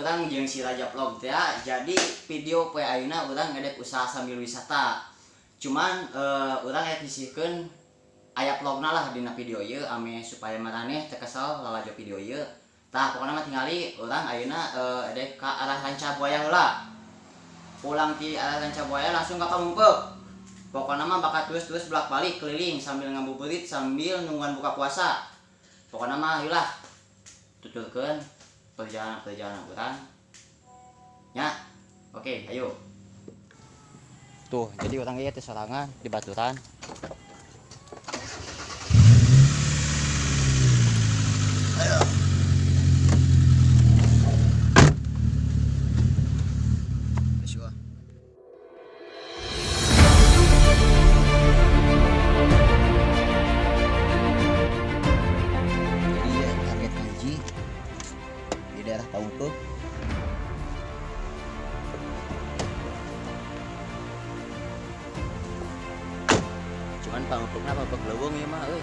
Urang jeung si Raja Vlog teh ya. Jadi video poe ayeuna urang ngedek usaha sambil wisata. Cuman urang rek disihkeun aya vlogna lah dina video ieu ame supaya maraneh teu kesel lalajo video ieu. Tah, pokona mah tingali urang ayeuna edek ka arah Ranca Buaya heula. Pulang ti arah Ranca Buaya langsung ka Pameungpeuk. Pokona mah bakal terus-terus bolak-balik keliling sambil ngabuburit sambil nungguan buka puasa. Pokona mah ieu lah tuturkeun perjalanan-perjalanan urang. Nya. Oke, ayo. Tuh, jadi urang ieu teh sorangan di baturan. Ayo. Jadi ya, target haji di daerah Pameungpeuk. Cuman Pameungpeukna Pameungpeuk leuweung ieu mah euy.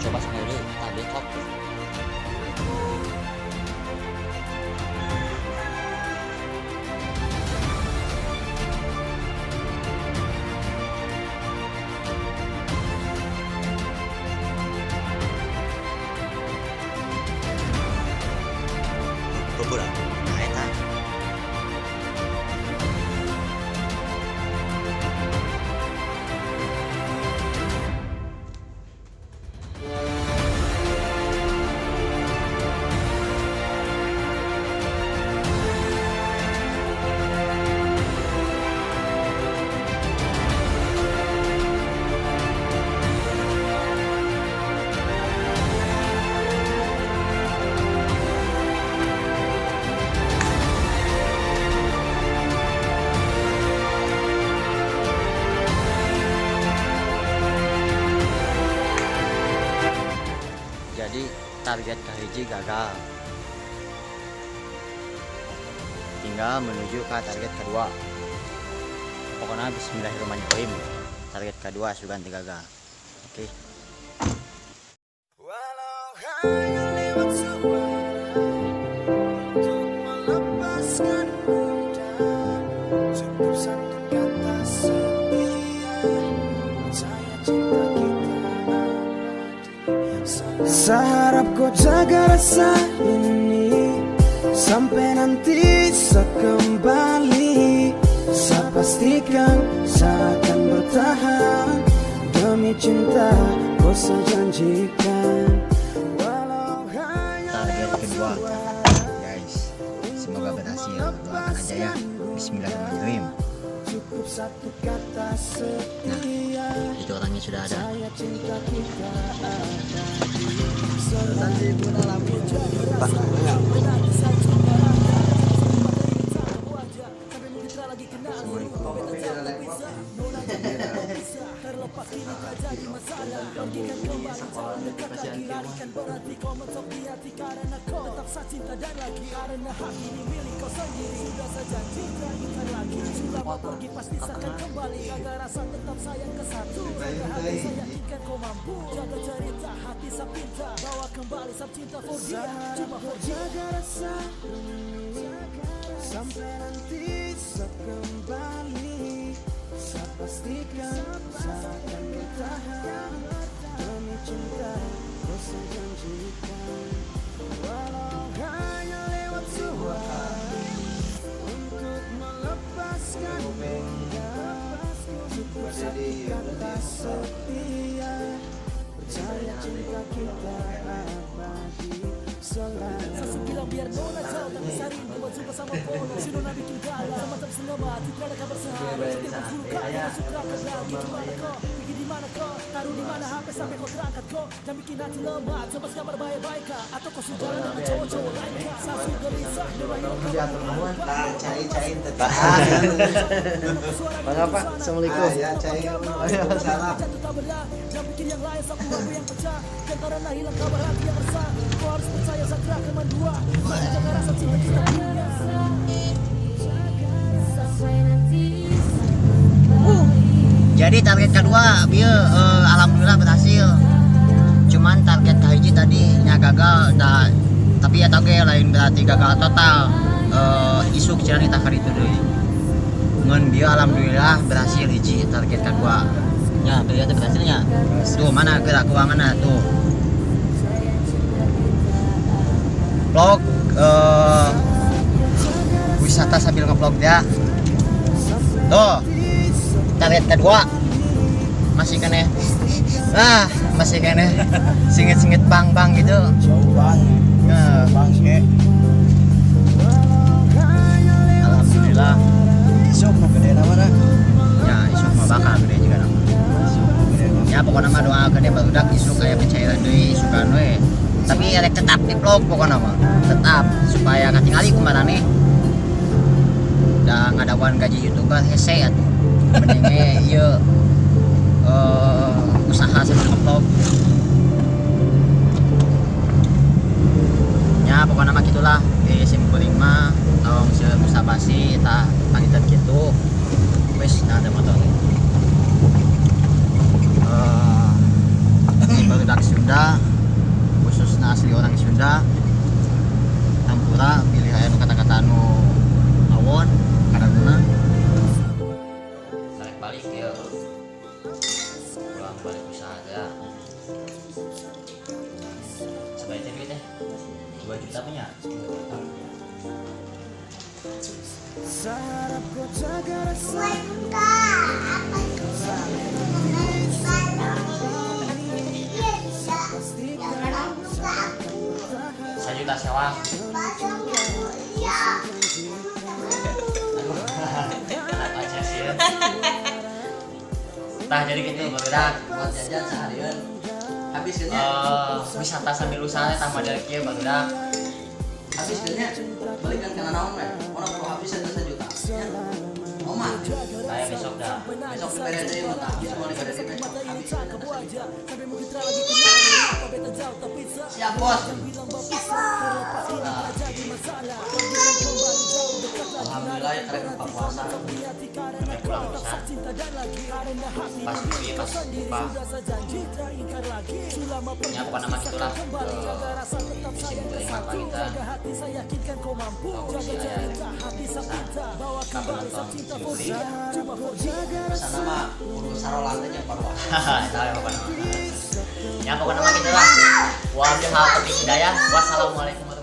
Coba sekali tadi top. Nah, eta. Jadi target kahiji gagal, tinggal menuju ke target kedua. Pokoknya bismillahirrahmanirrahim, target kedua sudah ganti gagal. Oke. Walau hanya lewat suara untuk melepaskan dendam, cukup satu kata setia, percaya cinta kita abadi. Saya harap kau jaga rasa ini sampai nanti saya kembali. Saya pastikan saya akan bertahan demi cinta kau saya janjikan. Walau hanya Target lewat kedua, suara guys, semoga berhasil. Doakan aja ya. Bismillahirrahmanirrahim. Cukup satu kata setia. Nah, itu orangnya sudah ada. Saya cinta kita abadi. Pak. Jaga rasa ini sampai nanti saya kembali. Saya pastikan saya akan bertahan demi cinta kau saya janjikan. Walau hanya lewat suara untuk melepaskan dendam, cukup satu kata setia. Percaya cinta kita abadi selamanya. Bilang biar nona jauh tapi saya rindu buat jumpa sama Polo. Si nona bikin galau sama tak senama tidak ada kabar sehari. Setiap guru kau masuk neraka lagi. Gimana kau pergi di mana kau taruh di mana HP sampai kau terangkat kau dan bikin hati lemah. Coba kabar baik-baik kau. Diatur nuhun. Nah, cai-cai tetap. Mangga Pak, Assalamualaikum. Ah, ya, cai. Waalaikumsalam. Jadi target kedua bieu alhamdulillah berhasil. Cuman target kahiji tadi nya gagal da, tapi ya ge lain berarti gagal total. Isuk cenah ditah ka ditu deui. Ngan bieu alhamdulillah berhasil hiji target kedua. Nya bieu teh berhasilnya. Tuh mana gerak keuanganna tuh. Vlog wisata sambil ngevlog dia. Tuh. Target kedua masih kene, ah masih kene singit-singit bang-bang gitu. Bang. Nah, Bangke. alhamdulillah. Isuk nu gede mana? Ya isuk mah bakal gede juga nama. Isuk nu gede mah. Ya pokoknya mah doa gede barudak isuk kayak pencairan deui isukan we. Tapi erek tetap di vlog pokoknya mah. Tetap supaya katingali kumaha da ngadawan gaji YouTuber hese atuh. Mending ge ieu usaha sambil ngevlog. Ya pokoknya mah gitulah di sim kuring mah tong seueur basa basi tah pangitan kitu. Wis nah ada motor. Di barudak Sunda khususnya asli orang Sunda hampura pilih aya nu kata-kata nu awon kadangna balik balik ya pulang balik usaha ya sebaiknya duit teh 2 juta punya 2 juta. Saya harap kau jaga rasa. Pastikan 1 juta sewang. Aduh, aja sih ya. Nah jadi gitu barudak. Buat jajan seharian. Habis nya. Wisata sambil usaha tambah dari kieu barudak. Habis nya. Balikan kana naon we? Ono perlu habis eta 1 juta. Nya. Oma. Saya besok dah. Besok dibere deui mah tah. Habis mau dibere deui besok. Habis eta 1 juta. Siap, Bos. Nah. Alhamdulillah ya karek buka puasa. Sampai pulang usaha pas uwi pas buka ya pokoknya mah gitulah sim kuring mah kita tong si aya ka penonton sim kuring. Sana mah kudu sarolan teh jeung parwa. Eta we pokoknya mah. Ya pokoknya mah gitulah. Wabillahi taufiq hidayah. Wassalamualaikum.